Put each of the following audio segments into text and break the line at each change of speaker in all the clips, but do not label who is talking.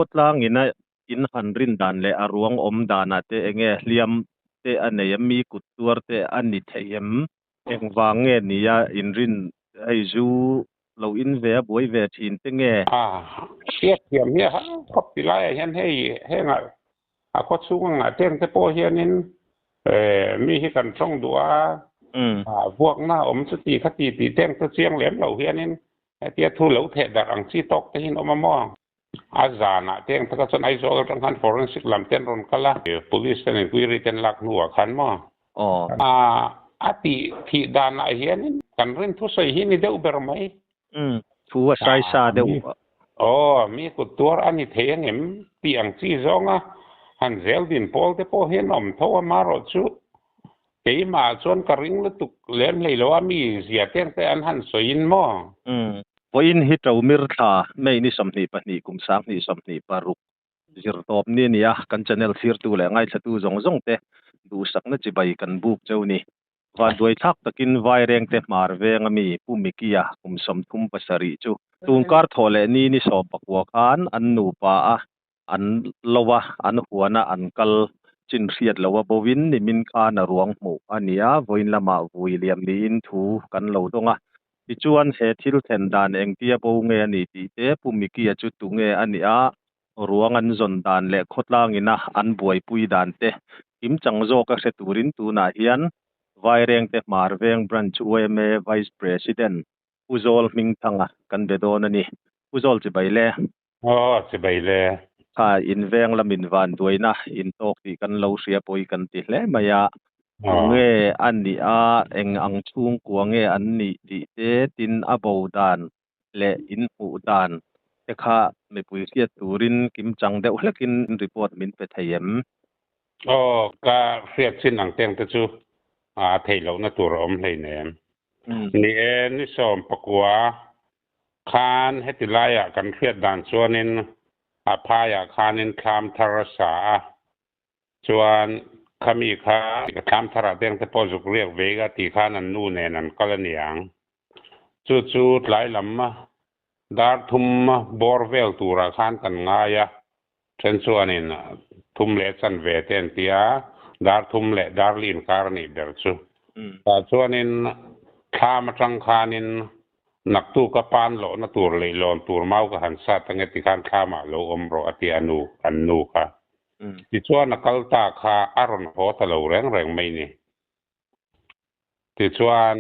Khawtlang ina in han rin dan leh a ruang awm danah te enge hliam te a nei em, mi kut tuar te a ni thei em? Engvang nge nia in rin hei zu lo in ve a buai ve thin te nge?
A hriat thiam hi a har khawp ti laiah hian hei hengah a khaw chhung angah teng te pawh hianin mi hi kan tawng duh a, vuakna a awm chuti khati tih teng te chiang lem lo hianin hetia thu lo theh darh ang chi tawk te hian awm a maw? A zanah te ang taka chuan Aizawl atang khan forensic lam te an rawn kal a, police ten inquiry te an lak hnuah khan maw a tih thih danah hianin kan rin thusawi hi ni deuh ber mai.
Umm, thu a sai sa deuh.
Aw, mi kut tuar a ni thei angem tih ang chi zawnga han zel din pawl te pawh hian awm tho a, marawh chu keimah chuan ka ring lutuk lem hlei lo a, mi zia teng te an han sawiin maw?
Umm. Vawiin hi Ṭomir thla May ni 22 kum 2026 zirtawp ni a ni a, kan channel thlirtu leh ngaithlatu zawng zawng te duhsakna chibai kan buk cheu ni. Vanduai thlak takin Vairengte hmar veng a mi Pu Mikia kum 37 chu tunkar thawh leh ni ni 19 khan an nupa a an lo a, an huan a, an kal chin hriat lo a bovin nimin khan a ruang hmuh a ni a, vawiin lamah vui liam niin thu kan lo dawng a. Tichuan he thil thlen dan engtia bo nge a ni tih te Pu Mikia chu tu nge a nih a, ruang an zawn dan leh khawtlang ina an buaipui dan te kimchang zawk a hre turin tunah hian Vairengte Hmar Veng Branch yma Vice President Pu Zawl Hmingthanga kan be dawn a ni. Pu Zawl chibai le.
Aw, chibai le.
Kha in veng lamin van duaina in tawk tih kan lo hria pawi kan ti hle mai a. Tunge a nih a, eng ang chhungkua nge an nih tih te tin a bo dan leh in hmuh dan te kha mipui hriat turin kimchang deuh hlekin report min pe thei em?
Aw, ka hriat chin ang teng te chu a theih lohna tur a awm hleinem. Ni e, ni 19 Khan heti laiah kan hriat dan chuanin a phaiah khanin thlam thar a sa a, chuan khami kha thlam tharah teng te pawh zuk riak ve a tih khan an nu nen an kal a niang. Chu chu tlai lam dar thum bawr vel turah khan kan ngai a, then chuanin thum leh chanve te an ti a, dar thum leh dar li inkar a nih ber chu. Tah chuanin thlam atang khanin Naktuka pan lohna tur leihlawn tur mau ka han sat ange tikhan thlamah lo awm rawh a ti a nu, an nu kha. Tichuan a kal ta kha a rawn haw ta lo reng reng mai ni. Tichuan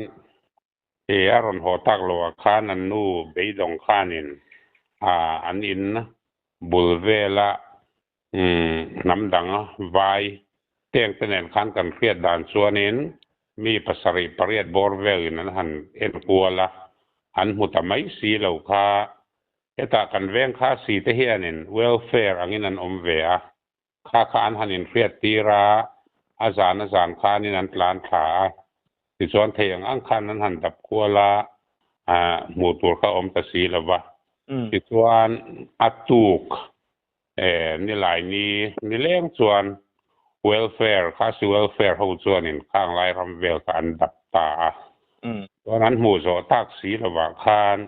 i a rawn haw tak loah khan an nu beidawng khanin an in bul vela hnam dang vai teng te nen khan kan hriat dan chuanin mi pasarih pariat bawr velin an han en kual a, an hmu ta mai si lo kha. Hetah kan veng kha si te hianin welfare angin an awm ve a, kha kha an han inhriat tir a, a zan a zan khanin an tlan thla a, tichuan thei ang ang khan an han dap kual a, hmuh tur kha awm ta si lo va. Tichuan a tuk Nilai ni nileng chuan welfare, Khasi welfare ho chuanin khang lai ram vel kha an dap ta a. Chuan an hmuh zawh tak si lovah khan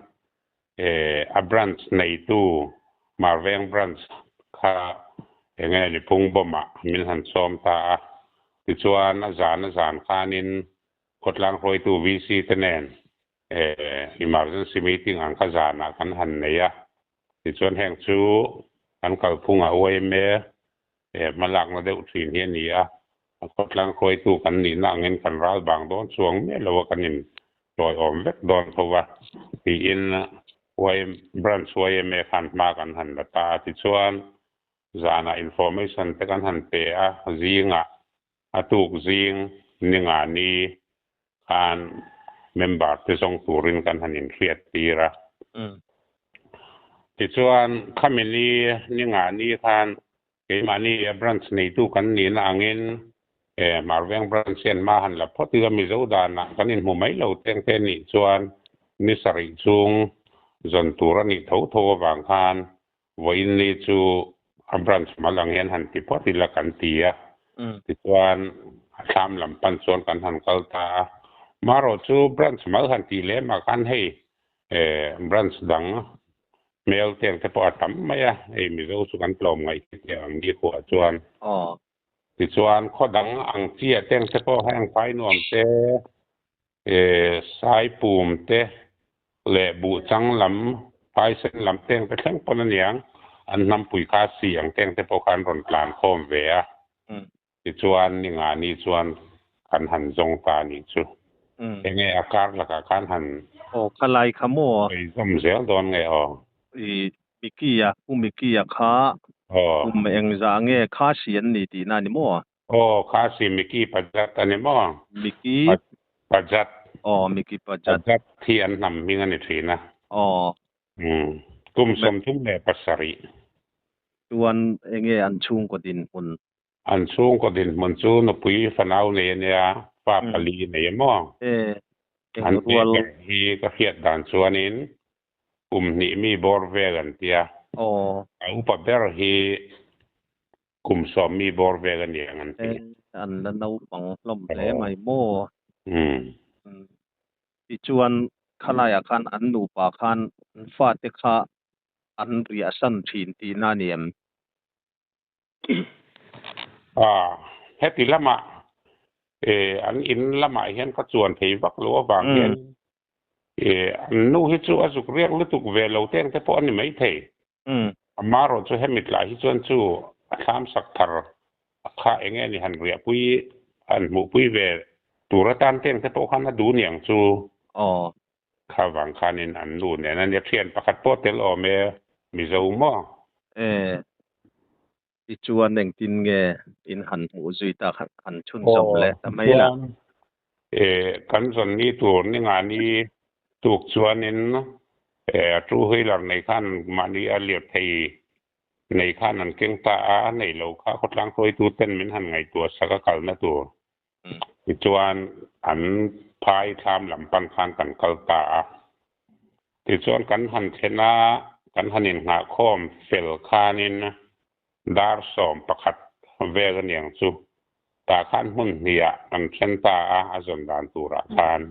a branch neitu Marveng branch kha enge ni Phungbawmah min han sawm ta a. Tichuan a zan a zan khanin khawtlang hruaitu VC te nen emergency meeting ang kha zanah kan han nei a. Tichuan heng chu kan kalphungah yma hmalakna deuh thin hi a ni a, a khawtlang hruaitu kan nihna angin kan ral bang dawn chuang miah lo a, kan intawiawm vek dawn tho va tiin Branch yma khan hma kan han la ta a. Tichuan zanah information te kan han pe a, zingah a tuk zing ninga ni khan member te zawng turin kan han inhriat tir a. Tichuan khami ni ni ngah ni khan keimahni branch neitu kan nihna angin Marveng branch hian hma han la phawt ila Mizo danah kan inhmu mai lo teng te nih chuan ni sarih chung zawn tur a nih tho tho avang khan Vawiin ni chu a branch mal ang hian han ti phawt ila kan ti a, tichuan a thlam lam pan chuan kan han kal ta a. Marawh chu branch mal han tih lem ah khan hei branch dang Hmel teng te pawh a tam mai a, hei Mizo chu kan tlawm ngaih te tih ang ni khuah chuan. Tichuan khaw dang ang chi ah teng te pawh heng Phainuam te, Saipum te leh Buhchang lam, Phaisen lam teng te thleng pawn aniang an hnampui kha si ang teng te pawh kha an rawn tlan khawm ve a. Tichuan ni nga ni chuan kan han zawng ta a nih chu. Enge a kar lakah khan han
Aw khalai kha maw?
Sawi zawm zel dawn nge aw?
I Mickey-a, Pu Mickey-a kha kum engzah nge Khasi an ni tihna a ni maw?
Aw Khasi Mickey Pajat a ni maw?
Mickey
Pajat.
Aw Mickey Pajat.
Pajat hi an hnam hming a ni thin a.
Aw.
Kum 37.
Chuan enge an chhungkaw dinhmun?
An chhungkaw dinhmun chu nupui fanau nei a nia, fa pali nei a maw? An tih ber hi ka hriat dan chuanin kum hnih mi bawr vel an tia. A upa ber hi kum 10 mi bawr vel a ni ang an ti.
An la naupang hlawm hle mai maw? Tichuan khalaiah khan an nupa khan an fate kha an riahsan thin tihna a ni em?
A, heti lamah eh an in lamah hian ka chuan thei vak lo avang hian eh an nu hi chu a zuk riak lutuk ve lo teng te pawh a ni maithei. Amaherawh chu hemi tlai hi chuan chu a thlam sak thar kha eng nge ni han riahpui han hmuhpui ve tur atan teng te pawh khan a duh niang chu. Kha vang khanin an nu nen a nia thian pakhat pawh tel awm e Mizo maw?
E, tichuan engtin nge in han hmuh zui tak han chhunzawm leh ta mai la?
Chuan e, kan zawn ni tur ni nga ni tuk chuanin e, a two wheeler nei khan mahni a lirthei nei khan an keng ta a, a nei lo kha khawtlang hruaitu ten min han ngaihtuah sak a kalna tur. Tichuan an phai thlam lam pan khan kan kal ta a. Tichuan kan han thlen a, kan han innghahkhawm fel khanin dar 11 vel aniang chu tah khan hmun hnih-ah kan then ta a, a zawn dan turah khan.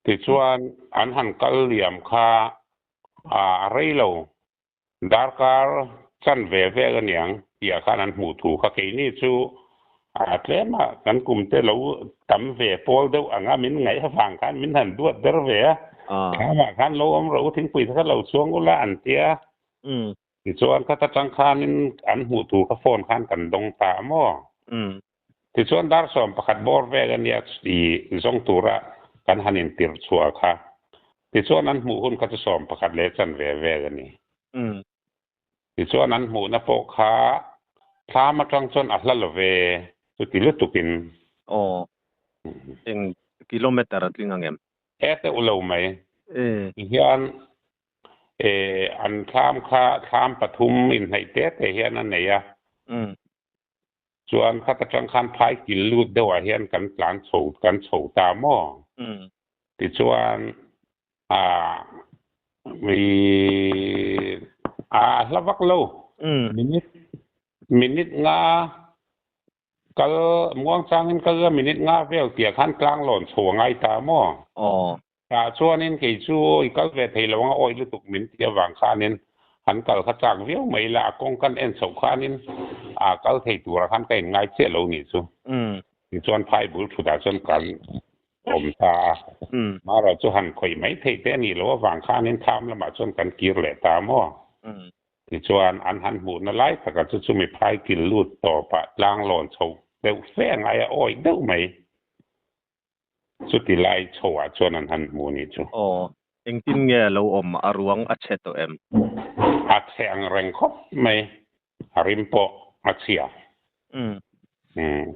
Tichuan an han kal liam kha a rei lo. Darkar chanve vel aniang tih khan an hmuh thu kha keini chu a tlem a, kan kum te lo tam ve pawl deuh anga min ngaih avang khan min han duat ber ve a, thlamah khan lo awm rawh u thingpui te kha lo chhuang ula an ti a, tichuan khat atang khanin an hmuh thu kha phone khan kan dawng ta a maw? Tichuan dar 11 bawr vel ania i zawng tura kan han intir chhuah kha. Tichuan an hmuh hun kha chu 11 leh chanve vel a ni. Tichuan an hmuhna pawh kha thlam atang chuan a hla lo ve chuti lutukin.
Aw, eng kilometer a tling ang em?
E teuh lo mai. Tihian an thlam kha thlam pathum inhnaih te te hian a nei a. Chuan khat atang khan phai kil lut deuh ah hian kan tlan chho kan chho ta maw? Tichuan a i a hla vak lo minute minute nga kal muang changin kal la minute nga vel tih ah khan tlang lawn chho a ngai ta maw? Tah chuanin kei chu i kal ve thei lo ang a awih lutuk min ti avang khanin han kal kha chak viau mai ila a kawng kan en chhoh khanin a kal thei turah khan ka inngai chiah lo nih chu. Tichuan phai bul thutah chuan kan awm ta a, marawh chu han khawih mai theih te a nih loh avang khanin thlam lamah chuan kan kir leh ta maw? Tichuan an han hmuhna lai takah chu chumi phai kil lut tawpah tlang lawn chho deuh fe a ngai a awih deuh mai. Chuti lai chhoah chuan an han hmu ni chu.
Aw, engtin nge a lo awm? A ruang a chhe tawh em?
A chhe ang reng khawp mai, a rim pawh a chhia. Umm,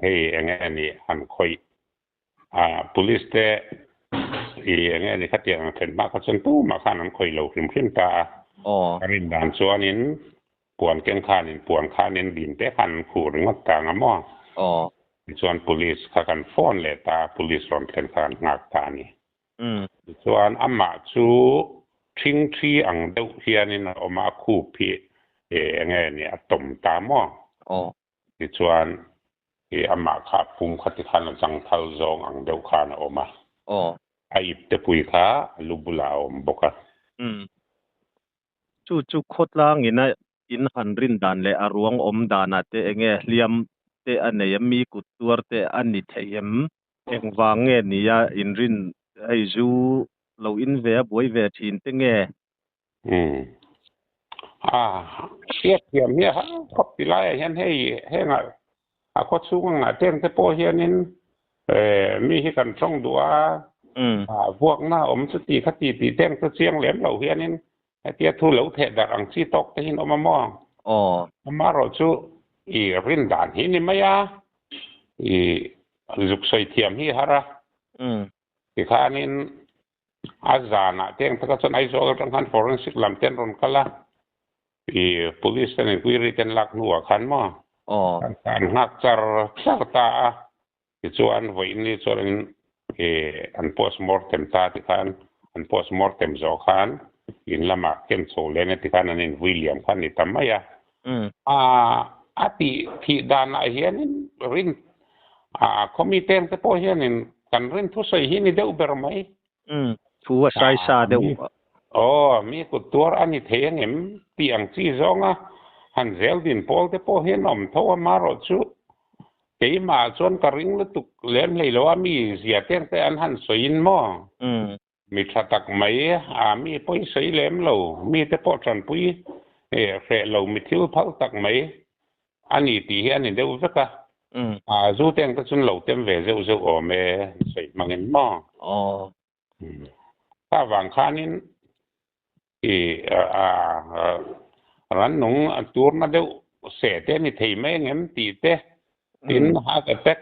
hei eng nge ni han khawih? A, police te i eng nge ni khatiang ang thlen hma kha chuan tumah khan an khawih lo hrim hrim ta a.
Aw.
A rin dan chuanin Puan keng khanin puan khanin dim te khan an khuh ringawt ta anga maw?
Aw.
Tichuan police kha kan phone leh ta a, police rawn thlen kha kan nghak ta a ni. Tichuan amah chu ṭhing ṭhi ang deuh hianin a awm a, a khup hi eng nge ni a tawm ta maw?
Aw.
Tichuan amah kha pum kha tikhan a zangthal zawng ang deuh khan a awm a.
Aw.
A ip te pui kha a lu bulah a awm bawk a.
Chu chu khawtlang ina in han rin dan leh a ruang awm danah te enge hliam te a nei em, mi kut tuar te a ni thei em? Engvang nge nia in rin hei zu lo in ve a buai ve thin te nge?
Umm. A hriat thiam hi a har khawp ti laiah hian hei hengah a khaw chhung angah teng te pawh hianin mi hi kan tawng duh a, vuakna a awm chu ti kha ti tih teng chu chiang lem lo hianin hetia thu lo theh darh ang chi tawk te hian awm a maw? Amaherawh chu i rin dan hi ni mai a, i zuk sawi thiam hi a har a. Tikhanin a zanah teng taka chuan Aizawl atang khan forensic lam te an rawn kal a, i police ten inquiry te an lak hnuah khan maw an nghak char char ta a, tichuan vawiin chuanin i an postmortem ta tikhan an postmortem zawh khan in lamah ken chho leh ania tikhan an invui liam kha a ni ta mai a. A tih thih danah hianin rin a khawmi teng te pawh hianin kan rin thusawi hi ni deuh ber mai.
Umm, thu a sai sa deuh.
Aw, mi kut tuar a ni thei angem tih ang chi zawnga han zel din pawl te pawh hian awm tho a, marawh chu keimah chuan ka ring lutuk lem hlei lo a, mi zia teng te an han sawiin maw? Mi tha tak mai a, mi pawi sawi lem lo, mi te pawh tanpui hreh lo, mi thil phal tak mai a ni tih hi a ni deuh vek a. Zu teng te chuan lo tem ve zeuh zeuh awm e, sawi hmangin maw? Kha vang khanin i rannung turna deuh seh te a ni thei mai angem tih te, tin heart attack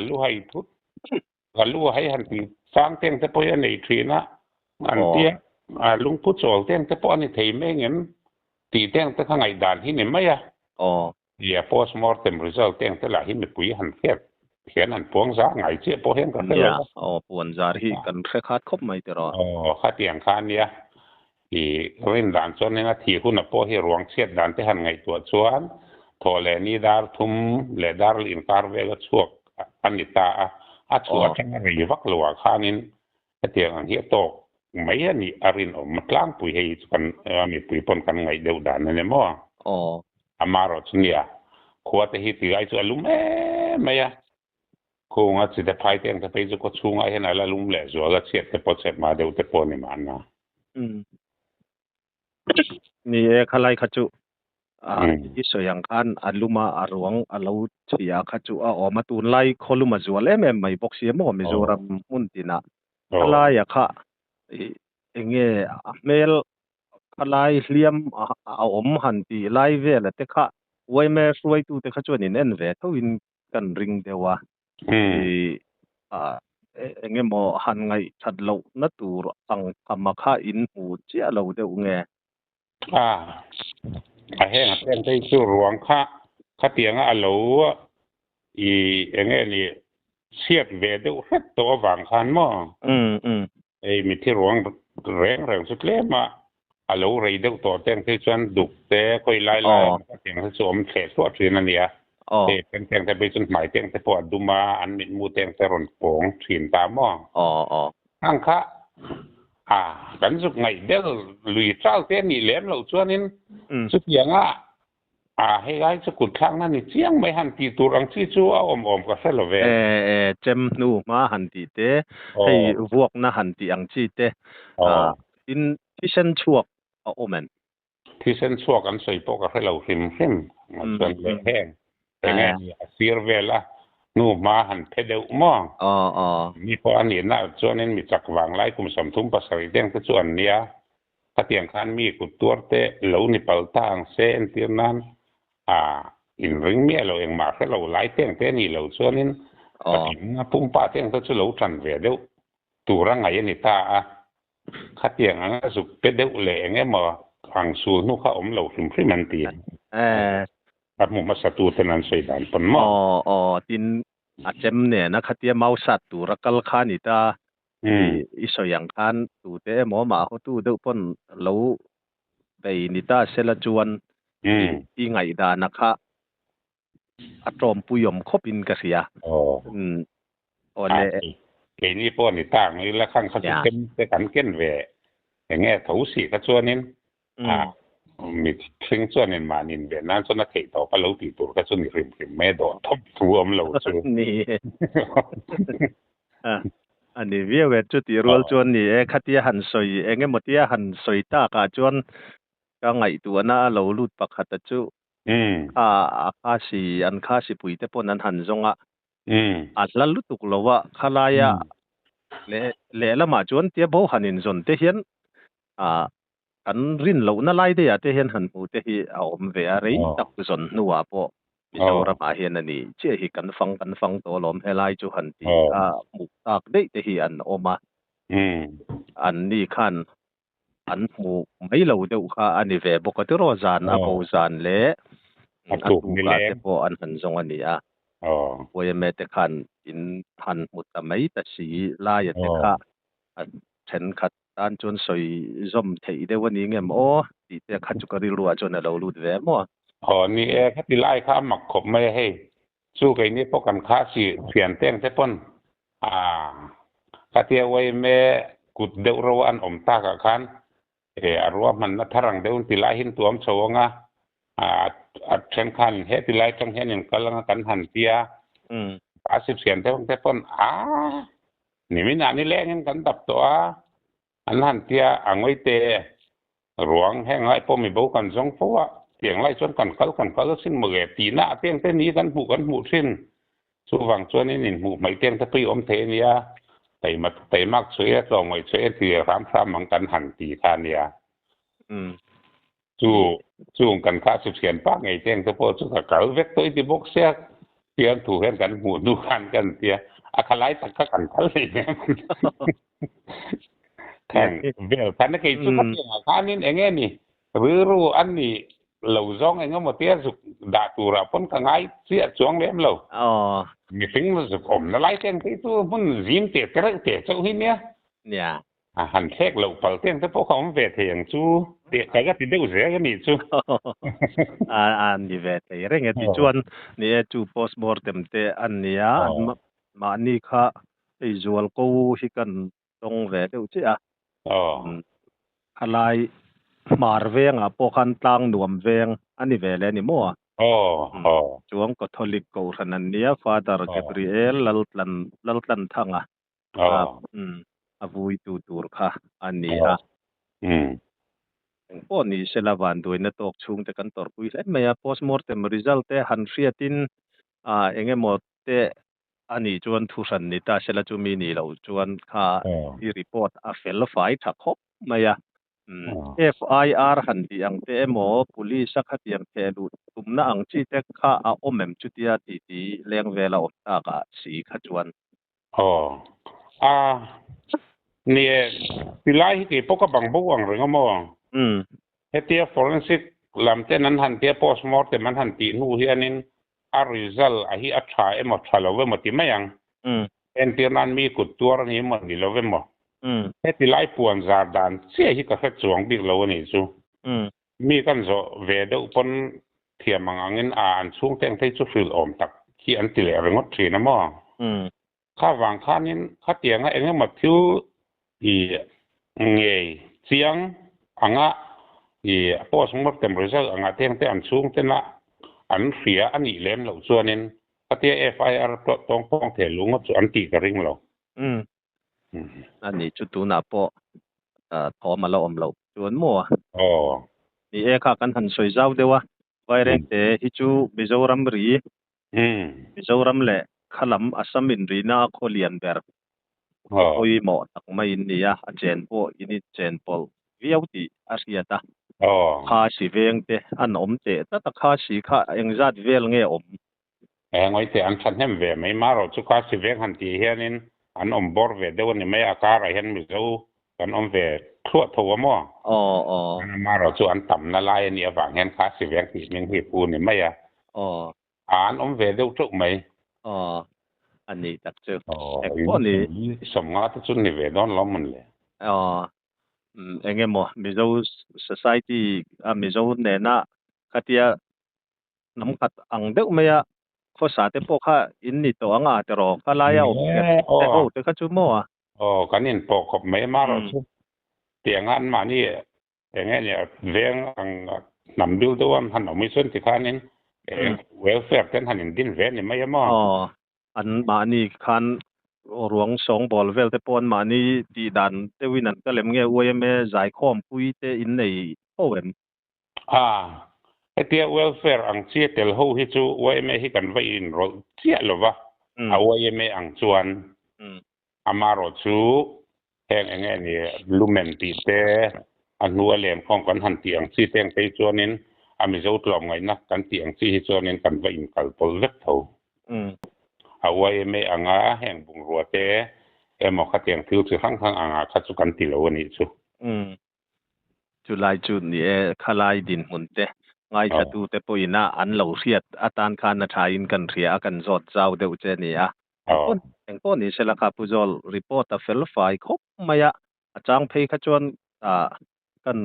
luhai thut Ka lu hei han ti chang teng te pawh hi a nei thin a, an tia lungphu chawl teng te pawh a ni thei mai ngem tih teng te kha ngaihdan hi ni mai a. Nia post mortem result teng te lah hi mipui han hriat hian an puang zar ngai chiah pawh hian ka hre lo a.
Aw puan zar hi kan hre khat khawp mai tiraw.
Aw khatiang kha a nia. I rin dan chuan eng a thih huna pawh hi ruang chhiat dan te han ngaihtuah chuan thaw leh ni dar thum leh dar leh inkar vel a chhuak a ni ta a, a chhuah atanga rei vak lo ah khanin hetiang ang hi a tawk mai a nih a rinawm tlangpui hei chu kan mipui pawn kan ngaih deuh dan a ni maw? Amaherawh chu nia khua te hi tilai chu a lum em mai a. Khunga chi te phai te ang te phei chu khaw chhungah hian a la lum leh zual a chhiat te pawh chep mah deuh te pawh a ni mahna.
Umm. Ni e, khalai kha chu i sawi ang khan a luma a ruang a lo chhia kha chu a awm a, tunlai khaw lum a zual em em mai bawk si maw Mizoram hmun tinah. Khalaia kha enge a hmel khalai hliam a awm han tih lai vela te kha yma hruaitute kha chuan in en ve thoin kan ring deuh a, i eng emaw han ngaih that loh na tur ang thama kha in hmu chiah lo deuh nge?
A, a heng a pen phei chu ruang kha khatianga a lo i eng nge ni chhiat ve deuh hret tawh avang khan maw? Hei mithi ruang reng reng chu tlem a, a lo rei deuh tawh te ang phei chuan duk te khawi lai lai a hetiang te chu awm thleh thluah thin a nia. Hei then teng te phei chuan hmai teng te pawh a dum a, an mitmu teng te rawn pawng thin ta maw? Ang kha a kan zuk ngaih bel lui chal te a nih lem loh chuanin chutianga A, hei ai chu kut thlakna ni chiang mai han tih tur ang chi chu a awm awm ka hre lo ve.
E, e, chem hnu hma han tih te, hei vuakna han tih ang chi te, a, tin thisen chhuak a awm em?
Thisen chhuak an sawi pawh ka hre lo hrim hrim. Chuan leh heng, eng nge ni a sir vel a hnu hma han phe deuh maw? Mi pawh a nihna chuanin mi chak vanglai kum 37 deng te chu an nia. Khatiang khan mi kut tuar te lo ni pal ta ang se entir nan a inring miah lo engmah hre lo lai teng te nih loh chuanin patling a pumpa teng te chu lo tan ve deuh tur a ngaih a ni ta a. Khatiang anga zuk pe deuh leh eng emaw ang sul hnu kha awm lo hrim hrim an ti. A hmu hmasa tu ten an sawi dan pawn maw?
Aw aw tin a chem nena khatia mau sat tura kal kha a ni ta. I sawi ang khan tute emaw mah hotu deuh pawn lo bei ni ta sela chuan i ngaihdana kha a tawmpui awm khawpin ka hria. Aw le.
Keini pawh ni ta ang ila khang kha chu chem te kan ken ve enge tho si kha chuanin. A mi thing chuanin mahni inven nan chuan a theih tawp a lo tih tur kha chu ni hrim hrim mai a dawh thawp thu a awm lo chu.
Ni e. A ni viau e. Chutih rual chuan ni e, khatia han sawi eng emaw tia han sawi takah chuan ka ngaihtuahna a lo lut pakhat a chu kha a khasi an khasi pui te pawn an han zawng a, a hla lutuk lo a, khalaia leh lehlamah chuan tia bo han inzawn te hian ah kan rin lohna lai daihah te hian han hmuh te hi a awm ve a, rei tak zawn hnuah pawh Mizoramah hian a ni chiah hi kan fang kan fang tawh alawm helai chu han tih a hmuh tak daih te hi an awm a, an ni khan an hmu mai lo deuh kha a ni ve bawk a tiraw zan a bo zan leh a tukah te pawh an han zawng a ni a, Uaime te khan in han hmu ta mai ta si laia te kha a thenkhat Tan chuan sawi zawm theih deuh a ni ngem aw tih te kha chu ka rilruah chuan a lo lut ve maw.
Aw ni e, khati lai kha a mak khawp mai a hei. Chu keini pawh kan kha si thian teng te pawn a khatia uaime kut deuh ro an awm takah khan e a ruahmanna thar ang deuh ti lai hin tuam chho anga a then khan heti lai tang hian in kal anga kan han tia a si thian te te pawn a Niminah nilengin kan dap tawh a, an han tia a ngawite ruang heng lai pawh mibo kan zawng fo a, tiang lai chuan kan kal kan kal asin maw le tihna a teng te ni kan hmuh kan hmuh thin. Chuvang chuanin inhmuh hmaih teng te pawh i awm thei a nia, taima taimak chhuih e, tlawmngaih chhuih e ti hram hram ang kan han ti kha a nia. Chu chung kan kha chu thianpa ngei teng te pawh chu ka kal vek tawh i ti bawk sia, pian thu hian kan hmuh hnu khan kan tia, a kha lai tak kha kan kal hlei nen khan vel khan a kei chu kha piangah khanin eng nge ni rilru an ni lo zawng eng emaw tia zuk dah turah pawn ka ngai chiah chuang lem lo. Mihring zuk awmna lai teng phei chu hmun zim te te reuh te chauh hi nia.
Nia.
A han thlek loh pal teng te pawh kha awm ve thei ang chu tih ka ka ti deuh zel a nih chu.
A a ni ve thei reng e. Tichuan ni e chu postmortem te a nia mahni kha hei zual ko hi kan tawng ve deuh chiah a. Khalai hmar vengah pawh khan tlang nuam veng a ni ve leh a ni maw a? Chuang Catholic Kohhran an nia Father Gabriel Laltlan Laltlanthanga a vui tu tur kha a ni a. Eng pawh ni sela vanduaina tawk chhungte kan tawrhpui hle mai a, postmortem result te han hriatin eng emaw te a nih chuan thuhran ni ta sela chumi nih loh chuan kha i report a fel fai tha khawp mai a. FIR han tih ang te emaw police a khatiang theh luh tumna ang chi te kha a awm em chutia titi leng vela awm takah si kha chuan.
Aw. A, ni e, tilai hi kei pawh ka bang bo ang reng a maw?
Umm.
Hetia forensic lam ten an han tia postmortem an han tih hnu hianin a result a hi a tha emaw tha lo emaw ti mai ang.
Umm.
Entir nan mi kut tuar a ni emaw ni lo emaw.
Umm.
Heti lai puan zar dan chiah hi ka hre chuang bik lo a nih chu.
Umm.
Mi kan zawh ve deuh pawn thiam ang angin a an chhungte ang phei chu hrilh awm tak hi an ti leh ringawt thin a maw? Kha vang khanin khatianga eng emaw thil i ngei chiang anga i postmortem result anga teng te an chhungtena an hria a nih lem loh chuanin khatia FIR tawng pawng thei lu ngawt chu an tih ka ring lo.
A ni chu tunah pawh thawm a la awm loh chuan maw?
Aw.
Ni e kha kan han sawi zau deuh a, Vairengte hi chu Mizoram ri, Mizoram leh khalam Assam inrina a khaw lian ber pawimawh tak maiin ni a, a chen pawh in inchen pawlh viau tih a hriat a. Khasi vengte an awm teh tlat a, Khasi kha engzat vel nge awm?
Engawite an thahnem ve mai marawh chu kha si veng han tih hianin an awm bawr ve deuh a ni mai a, karah hian Mizo kan awm ve thluah tho a maw?
Aw aw.
Marawh chu an tamna lai a nih avang hian kha si veng tih hming hi pu a ni mai a.
Aw.
A an awm ve deuh teuh mai.
Aw, a nih tak chu.
Aw,
Eng pawh ni.
50 te chu ni ve dawn lo mawn le.
Aw, eng emaw Mizo society a Mizo nena khatia Hnam khat ang deuh mai a, khawsa te pawh kha in ni tawh ang a tiraw? Kha laia awm nghet te ho te kha chu maw a?
Aw, kan inpawh khawp mai marawh chu tianga anmahni. Enge ni a veng ang hnam bil deuh an han awm hi chuan tikhanin eng welfare ten han in din ve a ni mai a maw?
Aw, an mahni khan ruang sawngbawl vel te pawh an mahni tih dan deuhin an kalem nge YMA zaikhawmpui te in nei fo em?
A, hetia welfare ang chi a tel ho hi chu YMA hi kan va inrawlh chiah lo va, a YMA ang chuan amarawh chu heng eng nge ni lumen tih te a hnua lenkhawm kan han tih ang chi te ang phei chuanin a Mizo tlawmngaihna kan tih ang chi hi chuanin kan va inkalpawlh vek tho. A YMA anga heng bungrua te emaw khatiang thil chi hrang hrang anga kha chu kan ti lo a nih chu.
Chulai chu ni e, khalai dinhmun te ngaithlatute pawhin a an lo hriat atan khan a thain kan hria a, kan zawt zau deuh che a ni a. Engpawh ni sela kha Pu Zawl report a fel fai khawp mai a, a chang phei kha chuan kan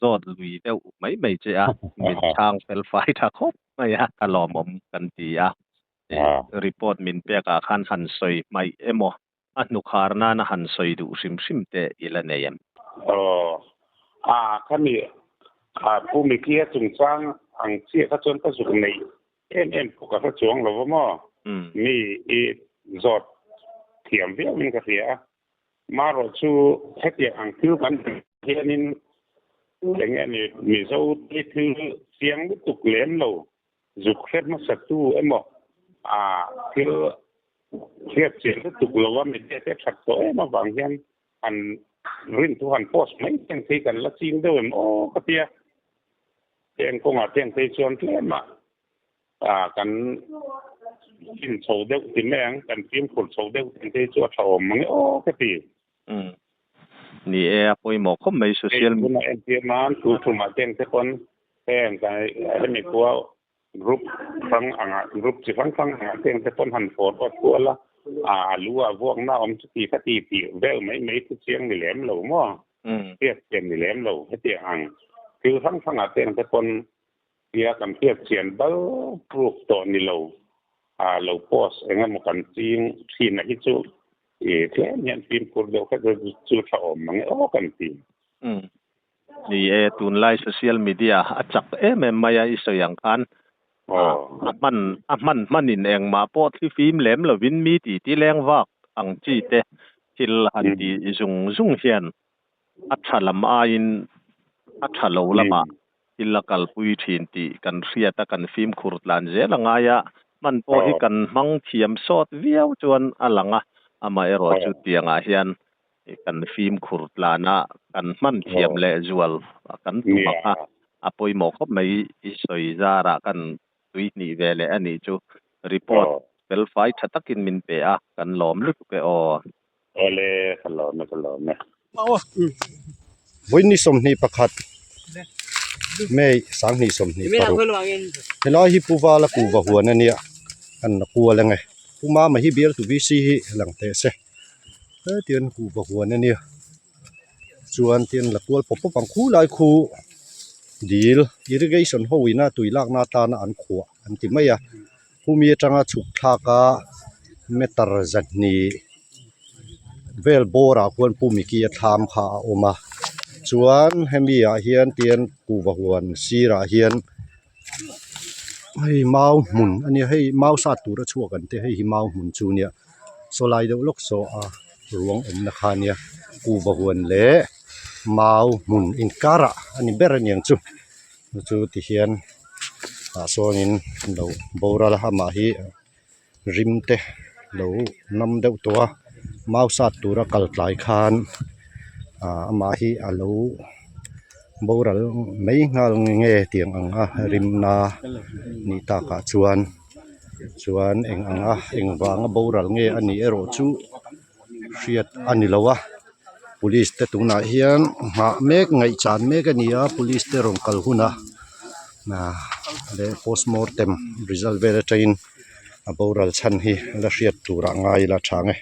zawt lui deuh mai mai che a, min chhang fel fai tha khawp mai a, a lawmawm kan ti a. Report min pekah khan han sawi hmaih emaw A hnukhar nana han sawi duh hrim hrim te i la nei em?
Aw, a khami a Pu Mikia chungchang ang chiah kha chuan ka zuk neih em em pawh ka hre chuang lo va maw? Mi i zawt thiam viau in ka hria a, marawh chu hetiang ang thil kan hmuh hianin eng nge ni Mizo te thil chiang lutuk lem lo zuk hre hmasa tu emaw a thil Hriat chian lutuk lo a media te that tawh em avang hian han rin thu han post mai teng phei kan la ching deuh em aw ka tia. Heng kawngah teng phei chuan tlem ah kan fin chho deuh ti mai ang, kan fimkhur chho deuh teng phei chu a tha awm mang e aw ka ti.
Umm. Ni e, a pawimawh khawp mai social.
Hei tunah entir nan thu thumah teng te pawn heng hemi khua Group hrang angah group chi hrang hrang angah te ang te pawn han forward kual a, a lu ah vuakna awm chu ti kha ti tih vel mai mai chu chiang ni lem lo maw? Hriat chian ni lem lo hetiang ang thil hrang hrangah te ang te pawn tia kan hriat chian bal proof tawh ni lo a lo post eng emaw kan ching thin a hi chu i tlem hian fimkhur deuh kha chu tha awm mang e aw kan ti.
Ni e, tunlai social media a chak em em mai a i sawi ang khan a hman a hman hmanin engmah pawh thli fim lem lovin mi ti ti leng vak ang chi te thil han ti zung zung hian a tha lam aiin a tha lo lamah thil a kalpui thin tih kan hriat a kan fimkhur tlan zel a ngai a, hman pawh hi kan hmang thiam sawt viau chuan a lang a, amaherawhchu tiangah hian Kan fimkhur tlana kan hman thiam leh zual kan tum ang a, a pawimawh khawp mai i sawi zarah kan tui hnih ve leh a nih chu report fel fai tha takin min pe a, kan lawm lutuk e aw.
Awle, ka lawm e, ka lawm e.
Vawiin ni 21 May 2026 helai hi Pu Vala kuhva huan a nia an la kual ang e Pu Mama hi bial tu VC hi lang teh se. Hetiang kuhva huan a nia chuan tin la kual pawp pawp ang khu lai khu dil irrigation ho ina tui lakna atana an khuah an ti mai a khumi atanga chhuk thlak a meter zahnih vel bawr ah khuan pu miki a thlam kha a awm a chuan hemi ah hian tian kuhva huan sirah hian hei mau hmun a nia hei mau sat tur a chhuak an tia hei hi mau hmun chu a nia saw lai deuh lawk saw a ruang awmna kha a nia kuhva huan leh mau hmun inkarah a ni ber a niang chu chu ti hian tah sawnin lo boral a amah hi rim te lo nam deuh tawh a mau sat tura kal tlai khan ah amah hi a lo boral mai nghal nge nge tiang ang a rimna nih takah chuan chuan eng ang a eng vanga boral nge a nih erawh chu hriat a ni lo a police te tunah hian nghah mek ngaihchan mek a ni a police te rawn kal hunah ah leh postmortem result vel atangin a boral chhan hi la hriat turah ngai ila tha ang e.